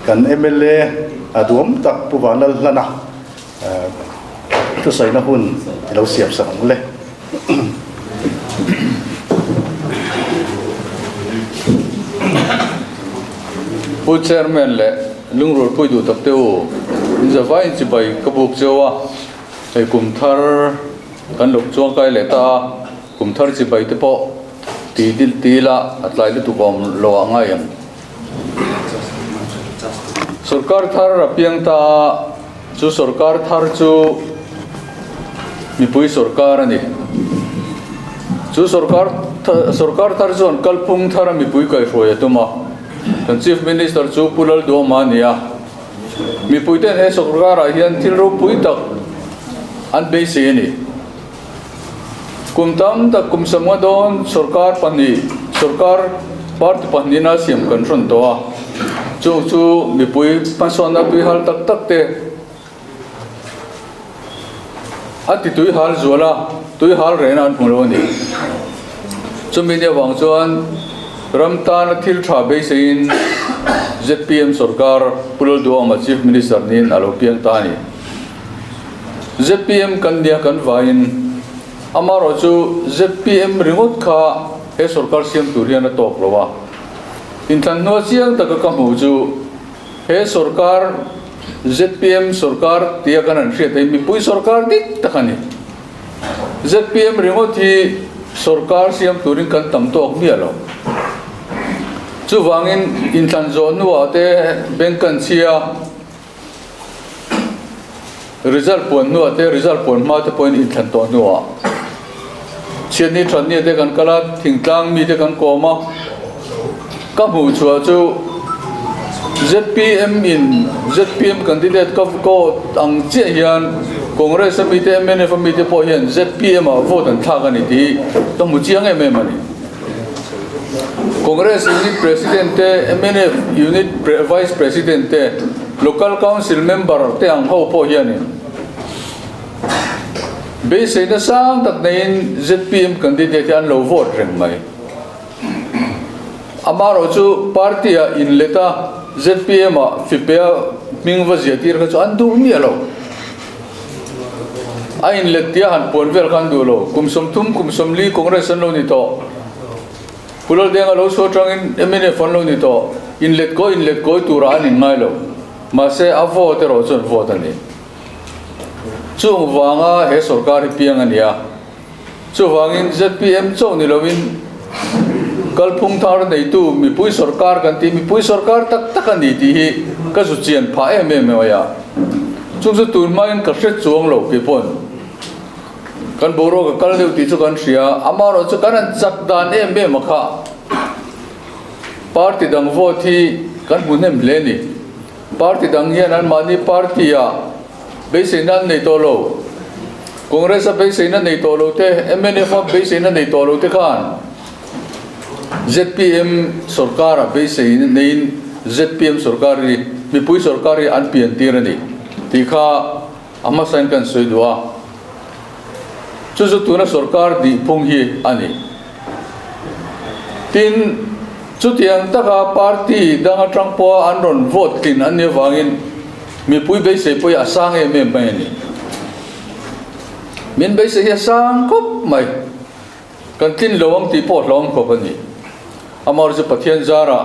Kan mla a duam tak Pu Vanlalhlana thusaina hun i lo siam sak ang le. Pu Chairman leh Lungrulpui duh tak te u, in zavaiin chibai ka buk cheu a, hei kum thar kan lo chuangkai leh ta a, kum thar chibai te pawh ti dil ti ila a tlai lutuk awm lo ah ngai ang. Sorkar thar a piang ta a, chu sorkar thar chu mipui sorkar a ni. Chu sorkar sorkar thar chuan kalphung thar a mipui kaihhruai a tum a. Kan Chief Minister chu Pu Lalduhawma a ni a. Mipuiten he sorkarah hian thil ropui tak an beisei a ni. Kum tam tak kum samnga dawn sorkar pahnih, sorkar party pahnihna siam kan hrawn tawh a, chung chu mipui hmasawnna tui hal tak tak te a ti tui hal zual a, tui hal rehna an hmu lo a ni. Chumi ni avang chuan ram tana thil tha beiseiin zpm sorkar Pu Lalduhawma Chief Minister niin a lo piang ta a ni. Zpm kan nia kan vaiin amaherawh chu zpm ringawt kha he sorkar siam tur hian a tawk lo a. Inthlan hnua chiang taka ka hmuh chu he sorkar zpm sorkar tia kan han hriat hi mipui sorkar dik tak a ni. Zpm ringawt hi sorkar siam turin kan tam tawk miah lo. Chuvangin inthlan zawh hnuah te bank kan chhia. Result puan hnuah te, result puan hma te pawhin inthlan tawh hnuah chhiatni thatni te kan kal a, thingtlang mi te kan kawm a, ka hmuh chhuah chu zpm in zpm candidate ka vote ang chiah hian Congress a mite mnf a mite pawh hian zpm ah vote an thlak a ni tih hi ka hmu chiang em em a ni. Congress Unit President te, mnf Unit Vice President te, Local Council Member te ang ho pawh hianin beiseina sang tak neiin zpm candidate hi an lo vote reng mai. Amaherawh chu party ah inlet a zpm ah fipea hming va zia tir kha chu an duh miah lo. A inlet tia han puan vel kha an duh lo. Kum 30, kum 40 Congress an lo ni tawh. Pu Laldenga lo sawi atangin mnf an lo ni tawh. Inlet kawi inlet kawi turah an inngai lo. Mahse a vote erawh chuan vote a ni. Chung vanga he sorkar hi piang a ni a. Chuvangin zpm chauh ni lovin kalphung thar neitu mipui sorkar kan tih mipui sorkar tak tak a ni tih hi ka zu chian phah em em mai a. Chung chu tun hmain ka hre chuang lo kei pawn kan boruak a kal deuh tih chu kan hria a, amaherawh chu kan han chak dan em em a kha party dang vote hi kan hmu hnem hle a ni. Party dang hian anmahni party ah Beiseina an nei tawh lo. Congress a beiseina nei tawh lo te, mnf a beiseina nei tawh lo te khan zpm sorkar a beisei neiin zpm sorkar hi mipui sorkar hi an pian tir a ni tih kha a hmasain kan sawi duh a. Chu chu tuna sorkar dihphung hi a ni. Tin, chutiang taka party dang atang pawha an rawn vote tlin an nih avangin mipui beisei pawh hi a sang em em mai a ni. Min beisei hi a sang khawp mai. Kan tlin lo ang tih pawh hlauhawm khawp a ni. Amaherawhchu chu Pathian zarah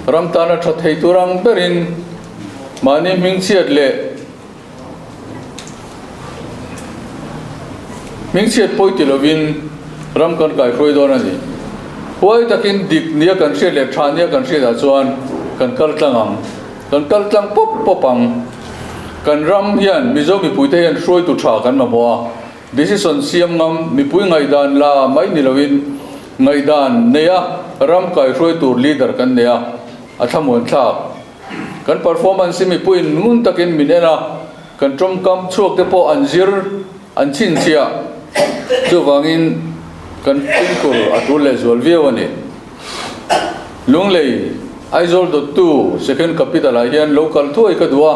ram tana tha thei tur ang berin mahni hmingchhiat leh Hmingchhiat pawi ti lovin ram kan kaihruai dawn a ni. Huai takin dik nia kan hriat leh tha nia kan hriatah chuan kan kal tlang ang. Kan kal tlang pawp pawp ang. Kan ram hian Mizo mipuite hian hruaitu tha kan mamawh a. Decision siam ngam mipui ngaihdan la mai ni loin ngaihdan neia ram kaihruai tur leader kan nei a, a thlamuan thlak. Kan performance hi mipuiin ngun takin min en a, kan tawngkam chhuak te pawh an zir, an chhinchhiah. Chuvangin kan fimkhur a tul leh zual viau a ni. Lunglei, Aizawl dawttu second capital ah hian lo kal thuai ka duh a.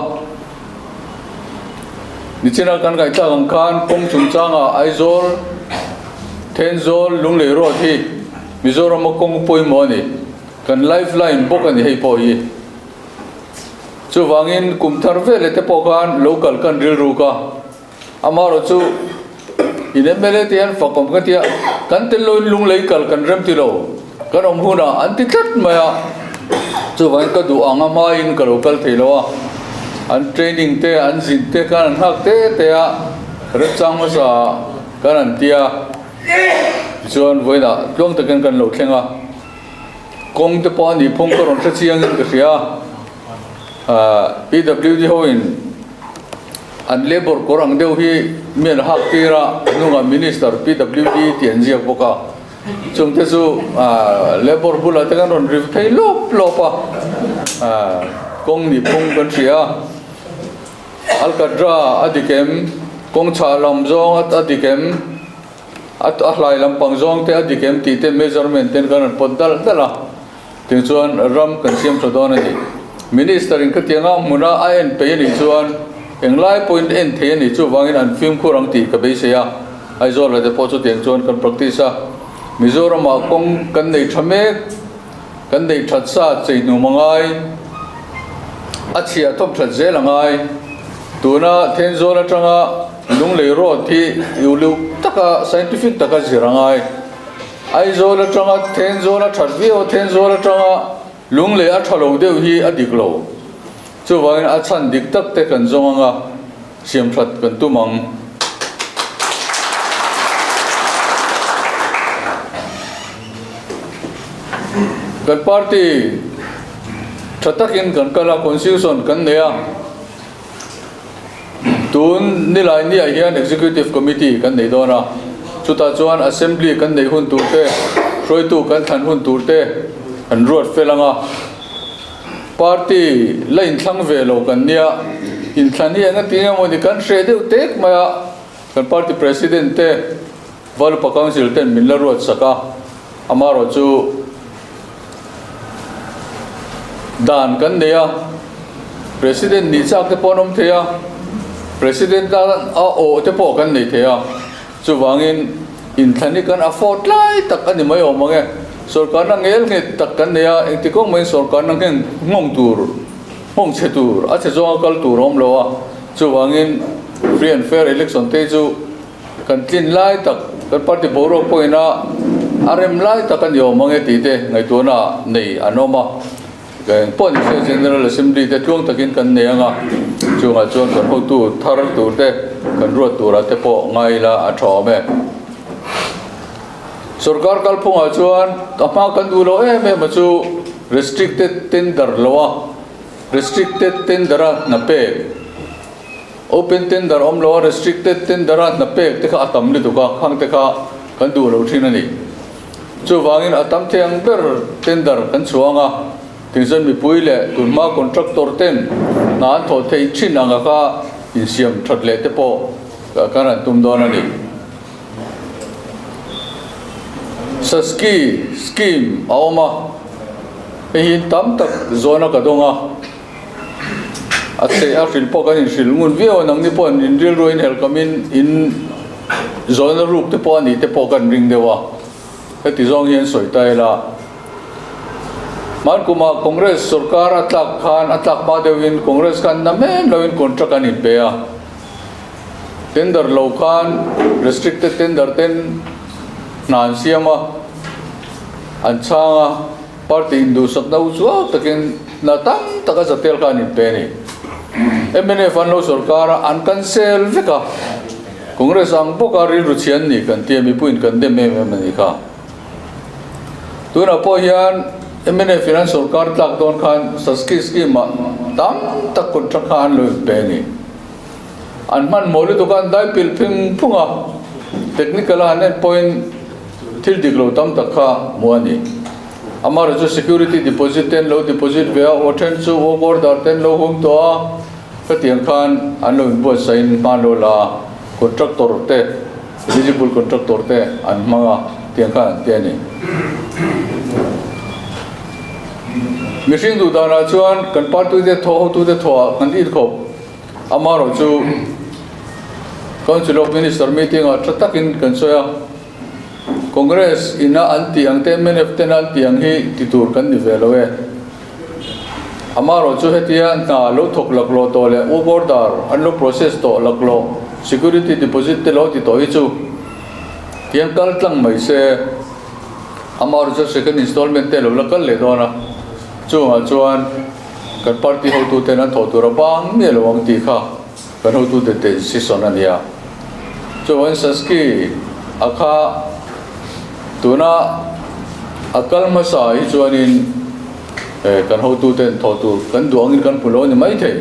Nichina kan ngaihthlak ang khan kawng chungchangah Aizawl, Thenzawl, Lunglei road hi Mizorama kawng pawimawh a ni. Kan lifeline bawk a ni hei pawh hi. Chuvangin kum thar veleh te pawh khan lo kal kan rilruk a, amaherawhchu in mla te hian fakawm ka tia, kan tel loin lunglei kal kan rem ti lo, kan awm hunah an ti tlat mai a, chuvangin ka duh ang a hmain ka lo kal thei lo a, an training te an zin te khan an nghak te te a, remchang hmasa kan an tia, tichuan vawiinah tluang takin kan lo thleng a. Kawng te pawh a nih phung ka rawn hre chiangin ka hria a, PWD hoin an labour kawr ang deuh hi mi an hak tir a, a hnungah Minister PWD tih an ziak bawk a, chung te chu labour bulah te kan rawn ri phei lawp lawp a, kawng nih phung kan hria a, Alkatra a dik em, kawng chhah lam zawng a dik em? A a hlai lampang zawng te a dik em tih te measurement ten kan rawn pawt dalh dalh a, tiang chuan ram kan siam tha dawn a ni. Minister in khatianga hmuna a en peih a nih chuan englai pawhin en thei a nih chuvangin an fimkhur ang tih ka beisei a, Aizawl ah te pawh chutiang chuan kan practice a, Mizoram ah kawng kan nei tha mek, kan nei that sa chei hnum a ngai, a chhia thawm that zel a ngai, tuna Thenzawl atanga Lunglei road hi iuluk taka scientific taka zir a ngai. Aizawl atanga Thenzawl a that viau a, Thenzawl atanga Lunglei a tha lo deuh hi a dik lo. Chuvangin a chhan dik tak te kan zawng anga siam that kan tum ang. Kan party tha takin kan kal a, constitution kan nei a. Tun nilai niah hian Executive Committee kan nei dawn a, chutah chuan Assembly kan neih hun tur te, hruaitu kan thlan hun tur te an ruat fel ang a. Party la inthlang ve lo kan nia, inthlan hi eng a ti nge mawni kan hreh deuh tek mai a, kan party President te, Valupa Council ten min la ruat sak a, amaherawhchu dan kan nei a, President nih chak te pawh an awm thei a, President a awh te pawh kan nei thei a, chuvangin inthlan hi kan afford lai tak a ni mai awm ang e, sorkarna ngel nghet tak kan nei a, engti kawng mahin sorkarna ngheng nghawng tur, nghawng chhe tur, a chhe zawnga kal tur a awm lo a, chuvangin free and fair election te chu Kan tlin lai tak, kan party boruak pawhin a a rem lai tak a ni awm ang e tih te ngaihtuahna nei an awm a. Eng pawh ni se General Assembly te tluang takin kan nei ang a, chungah chuan kan hotu thar tur te kan ruat turah te pawh ngai ila a tha awm e. Sorkar kalphungah chuan a hma kan duh loh em em a chu restricted tender lo a, restricted tender a hna pek. Open tender awm lo a, restricted tender a hna pek te kha a tam lutuk a, khang te kha kan duh lo thin a ni. Chuvangin a tam thei ang ber tender kan chhuang a, tinchuan mipui leh tunhma contractor ten hna an thawh theih thin anga kha insiam that leh te pawh kan han tum dawn a ni. Saski scheme a awm a, hei hi tam tak zawna ka dawng a. A chhe a hrilh pawh kan inhrilh ngun viau a, nangni pawh in rilru in helkamin in zawhna ruk te pawh a nih te pawh kan ring deuh a, heti zawng hian sawi ta ila. Hman kumah Congress sorkar a tlak khan a tlak hma deuhin Congress khan na men loin contract an inpe a, tender lo khan restricted tender ten hna an siam a, an chhang a. Party induhsakna u chuau takin hna tam tak a zatel kha an inpe a ni. Mnf an lo sorkar a, an cancel vek a. Congress ang bawka rilru chhia an ni kan tia mipuiin kan dem em em a ni kha. Tunah pawh hian mnf in an sorkar tlak dawn khan Saski scheme ah tam tak contract kha an lo inpe a ni. An hmanhmawh lutuk a, an dai pilh phing phung a, technical a han en pawhin thil dik lo tam tak kha hmuh a ni. Amaherawhchu chu security deposit te an lo deposit ve a, aw then chu work order te an lo hum tawh a, khatiang khan an lo inbuatsahin hma an lo la a, contractor te, eligible contractor te an hmang a, tiang khan an ti a ni. Mihring duh danah chuan kan party te thawh hotute thawhah kan inkhawp. Amaherawhchu Council of Minister meeting ah tha takin kan sawi a. Congress ina an tih ang te, mnf tena an tih ang hi ti tur kan ni ve lo e. Amaherawhchu hetia hna lo thawk laklawh tawh leh work order an lo process tawh laklawh, security deposit te lo ti tawh hi chu tiang kal tlang mai se. Amaherawhchu second installment te lo la kal leh dawn a, chungah chuan kan party hotuten an thawh tur a bang miah lo ang tih kha kan hotute decision a nia. Chuan Saski a kha tuna a kal hmasa hi chuanin kan hotuten thawh tur kan duh angin kan hmu lo a ni maithei.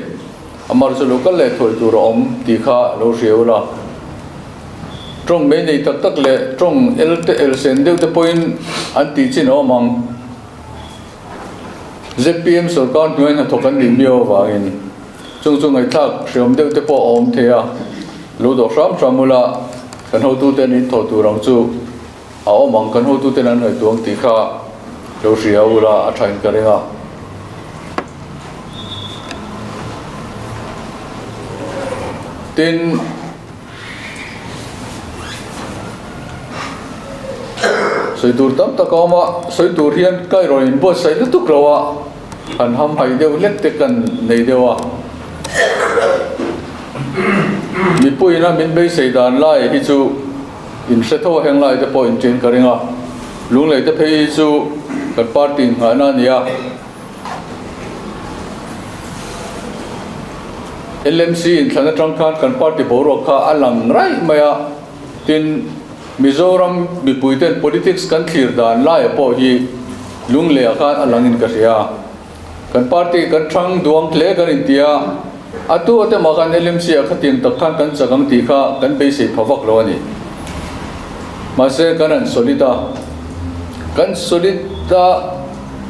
Amaherawhchu lo kal leh thuai tur a awm tih kha lo hria ula. Tawng mei nei tak tak leh tawng el te el sen deuh te pawhin an tih chin a awm ang. Zpm sorkar hnuai hnathawk an nih miau avangin chung chu ngaihthlak hreawm deuh te pawh a awm thei a, lo dawh hram hram ula kan hotute an inthawh tur ang chu a awm ang, kan hotuten an ngaihtuah ang tih kha lo hria ula a thain ka ring a. Tin. Sawi tur tam tak a awm a, sawi tur hian ka rawn inbuatsaih lutuk lo a, han hamhaih deuh hlek te kan nei deuh a. Mipuiin a min beisei dan lai hi chu inhre tho a, heng lai te pawh inṭin ka ring a, lunglei te phei hi chu kan party innghahna a ni a. LMC inthlan atang khan kan party boruak kha a lang raih mai a, tin Mizoram mipui ten politics kan thlir dan laia pawh hi lungleh ah khan a langin ka hria. Kan party kan thang duang hle kan inti a, a tu ate mah khan LMC ah khatiang tak khan kan chak ang tih kha kan beisei pha vak lo a ni. Mahse kan han solid a, kan solid a.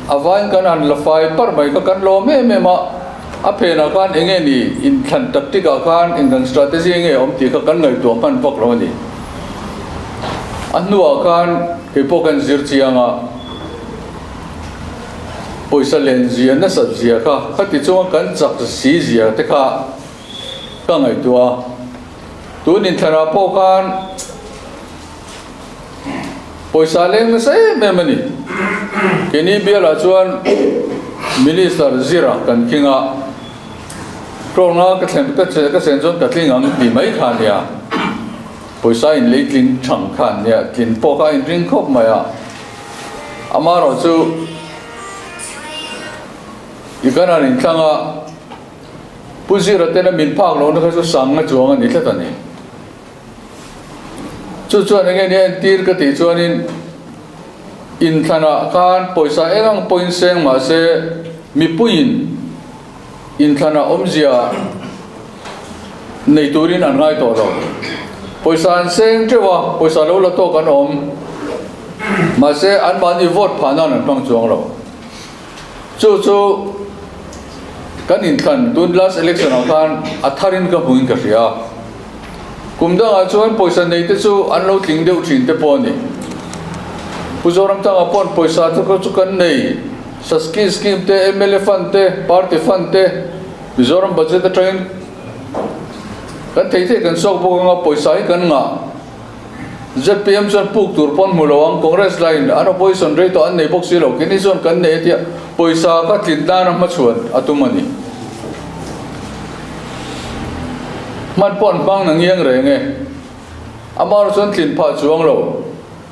A vain kan han la fai parh mai kha kan lawm em em a, a phenah khan eng nge ni inthlan tactic ah khan engdang strategy nge awm tih kha kan ngaihtuah hman vak lo a ni. A hnuah khan kei pawh kan zir chiang a, pawisa len zia nasat zia kha khati chunga kan chak si zia te kha ka ngaihtuah a, tun inthlanah pawh khan, Pawisa leng nasa em em a ni. Keini bialah chuan Minister zira kan khing a, Tlawnga ka thlen ka ka chen chuan ka tling ang ti mai kha a nia. Pawisa in lei tling thang kha an nia, tlin pawh kha a inring khawp mai a. Amaherawhchu i kan han inthlang a, Pu Zira tena min phak lohna kha chu sang a chuang a ni tlat a ni. Chu chuan enge nia entir ka tih chuanin inthlanah khan pawisa eng ang pawhin seng mahse mipuiin inthlanah awmzia nei turin an ngai tawh lo. Pawisa an seng teuh a, pawisa lo la tawk an awm mahse anmahni vote phah nan an hmang chuang lo. Chu chu kan inthlan tun last election ah khan a tharin ka hmuin ka hria. Kum dangah chuan pawisa nei te chu an lo tling deuh thin te pawh a ni. Pu Zoramthanga pawn pawisa chu chu kan nei, Saski scheme te, mla fund te, party fund te, Mizoram budget atangin kan thei thei kan chhuak bawk anga pawisa hi kan ngah. Zpm chuan puk tur pawn hmu lo ang, Congress laiin an opposition rei tawh an nei bawk si lo, keini chuan kan nei a tia pawisa ka tlin nana hmachhuan a tum a ni. Hman pawh an hmang na ngiang reng e. Amaherawh chuan tlin phah chuang lo.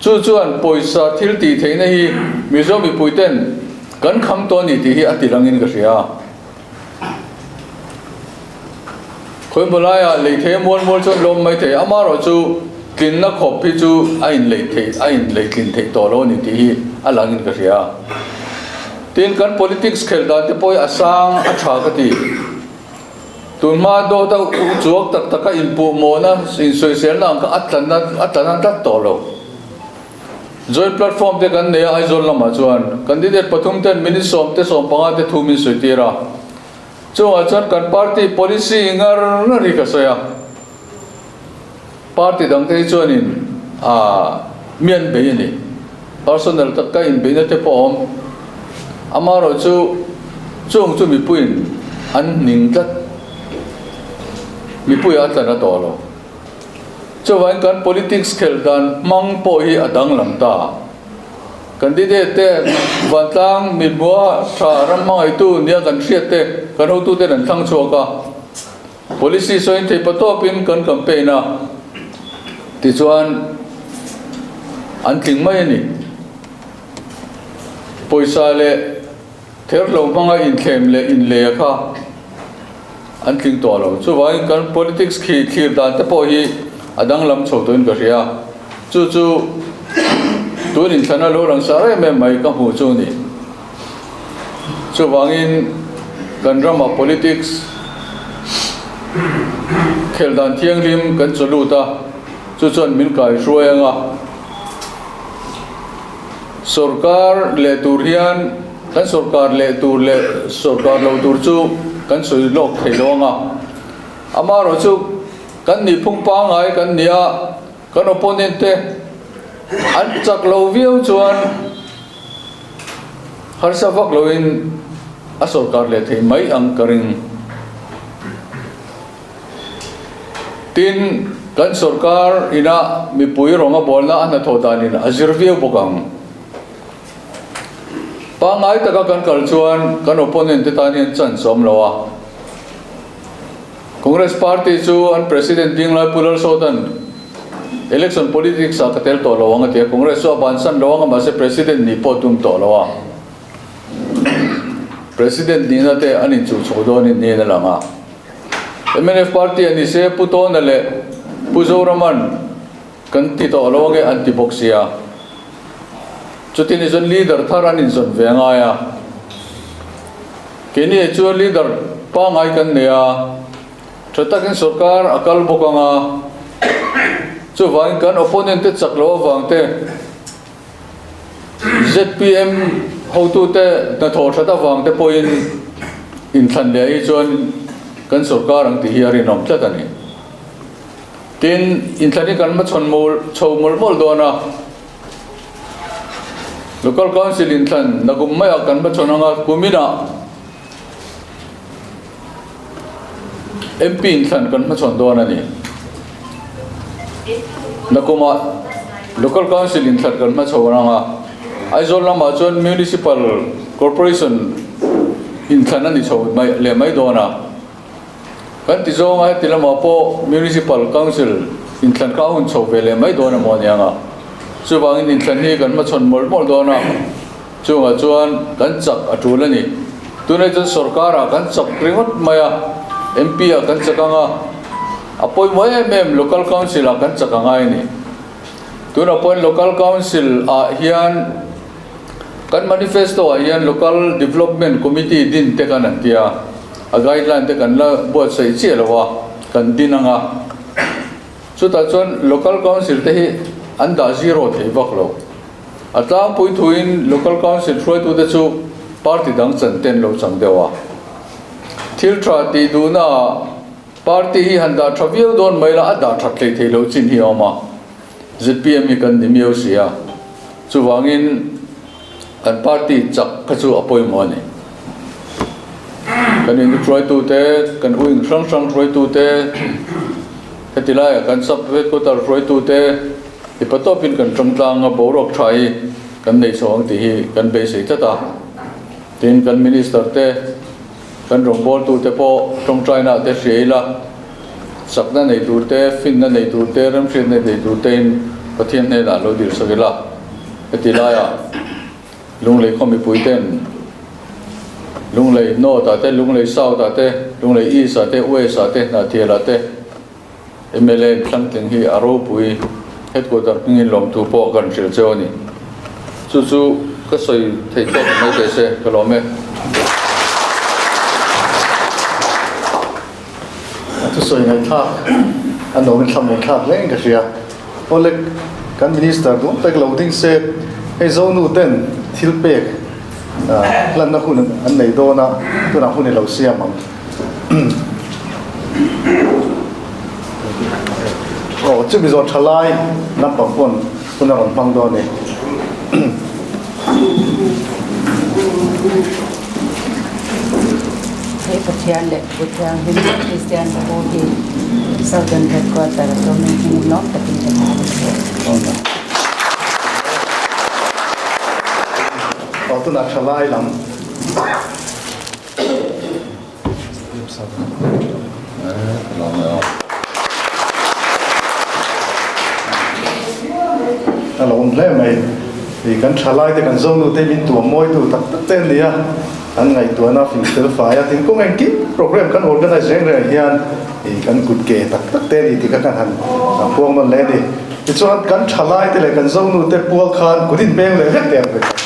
Chu chuan pawisa thil tih theihna hi Mizo mipui ten kan kham tawh a ni tih hi a ti langin ka hria. Khawimaw laiah lei thei a mual mual chuan lawm mai thei, amaherawh chu tlinna khawp hi chu a inlei theih a inlei tlin theih tawh lo a ni tih hi a langin ka hria. Tin, kan politics khelh dan te pawh hi a sang a tha ka ti. Tunhma dawt a uchuak tak taka inpuhmawhna, insawiselna ang kha a tlanna a tlan tlat tawh lo. Joint platform te kan nei a Aizawl lamah chuan candidate pathum ten minute sawm te sawm panga te thu min sawi tir a. Chungah chuan kan party policy ngar ngar hi ka sawi a. Party dang te hi chuanin ah mi an bei a ni. Personal tak ka inbeihna te pawh a awm. Amaherawh chu chung chu mipuiin an hning tlat. Mipuiah a tlan a tawh lo. Chuvangin kan politics khelh dan hmang pawh hi a danglam ta. Candidate te vantlang mithmuha tha ram hmangaihtu nia kan hriat te kan hotuten an thlang chhuak a. Policy sawiin thei patawpin kan campaign a, tichuan an tling mai a ni. Pawisa leh therhlo hmanga inthlem leh inlei a kha an tling tawh lo. Chuvangin kan politics khi thlir dan te pawh hi a danglam chho tawhin ka hria. Chu chu tun inthlana lo lang sar em em mai ka hmuh chu a ni. Chuvangin kan rama politics khelh dan thianghlim kan chaw lut a, chu chuan min kai hruai ang a. Sorkar leh tur hian kan sorkar leh tur leh sorkar lo tur chu kan sawi lawk thei lo ang a. Amaherawhchu kan nihphung pangngai kan ni a, kan opponent te an chak lo viau chuan, Harsa vak loin a sawrkar leh thei mai ang ka ring. Tin, kan sawrkar ina mipui rawnga bawlna a hnathawh danin a zir viau bawk ang. Pangngai taka kan kal chuan kan opponent te tan hian chance a awm lo a. Congress party chu an president ding lai Pu Lalsawta'n election politics ah ka tel tawh lo ang a ti a, Congress chu a bansan lo ang a mahse president nih pawh tum tawh lo a, president nihna te an inchuh chho dawn in niin a lang a. Mnf party a ni se Pu Tawna leh Pu Zorama'n kan ti tawh lo ange an ti bawk sia. Chuti ni chuan leader thar an inzawn ve ngai a. Keini ah chuan leader pangngai kan nei a, tha takin sorkar a kal bawk ang a, chuvangin kan opponent te chak loh avang te, zpm hotute hnathawh that avang te pawhin inthlan leh hi chuan kan sorkar ang tih hi a rinawm tlat a ni. Tin, inthlan hi kan hmachhawn chho mawlh mawlh dawn a. Local Council inthlan nakum maiah kan hmachhawn anga kuminah MP inthlan kan hmachhawn dawn a ni. Nakumah Local Council inthlan kan hmachhawn anga Aizawl lamah chuan Municipal Corporation inthlan a ni chho mai leh mai dawn a. Kan ti zawng a, heti lamah pawh Municipal Council inthlan kha a hun chho ve leh mai dawn emaw aniang a. Chuvangin inthlan hi kan hmachhawn mawlh mawlh dawn a, chungah chuan kan chak a tul a ni. Tunah chuan sorkarah kan chak ringawt mai a, MP ah kan chak ang a, a pawimawh em em Local Council ah kan chak a ngai a ni. Tunah pawhin Local Council ah hian kan manifesto ah hian Local Development Committee din te kan an ti a. A guideline te kan la buatsaih chiah lo a, kan din ang a. Chutah chuan Local Council te hi an dah zero thei vak lo. A tlangpui thuin Local Council hruaitute chu party dang chan ten lo chang deuh a. Thil tha tih duhna ah party hi han dah tha viau dawn mai la a dah that hlei thei lo chin hi a awm a. Zpm hi kan ni miau si a. Chuvangin. Kan party chak kha chu a pawimawh a ni. Kan in hruaitute, kan wing hrang hrang hruaitute, heti laiah kan sub headquarter hruaitute i patawpin kan tawngtlang a, boruak tha hi kan nei chho ang tih hi kan beisei tlat a. Tin, kan minister te, kan rawngbawltute pawh tawngtaina te hria ila, chakna nei tur te, finna nei tur te, remhriatna nei tur tein Pathian hnenah lo dilsak ila. Heti laiah Lunglei khaw mipui ten Lunglei North ah te, Lunglei South ah te, Lunglei East ah te, West ah te, Hnahthial ah te mla in thlangtling hi a ropui headquarter hmingin lawmthu pawh kan hrilh cheu a ni. Chu chu ka sawi theih tawk mai teh se ka lawm e. A thusawi ngaihthlak a nuam in thlamuan thlak hle in ka hria. Awle kan minister duang tak lo ding se hei Zonu ten thil pek hlanna hun an nei dawn a, tunah hun i lo siam ang. Aw chumi zawn tha lai lampang pawn hun a rawn hmang dawn a ni. Hei Pathian leh Pu Thianghlim leh Kristian Pu hi. Southern Headquarter a tlawmin hmingin lawm takin ka hmu a ni. Aw tunah thalai lam. A lo awm hle mai. Hei kan thalai te kan zonu te min tuam mawi tu tak tak te an ni a, an ngaihtuahna fing fel fai a, tin kawng engkim program kan organize reng reng hian hei kan kut ke tak tak te a ni tih kha kan han puang nawn leh a ni. Tichuan kan thalai te leh kan zonu te pual khan kut inbeng leh vek teh ang.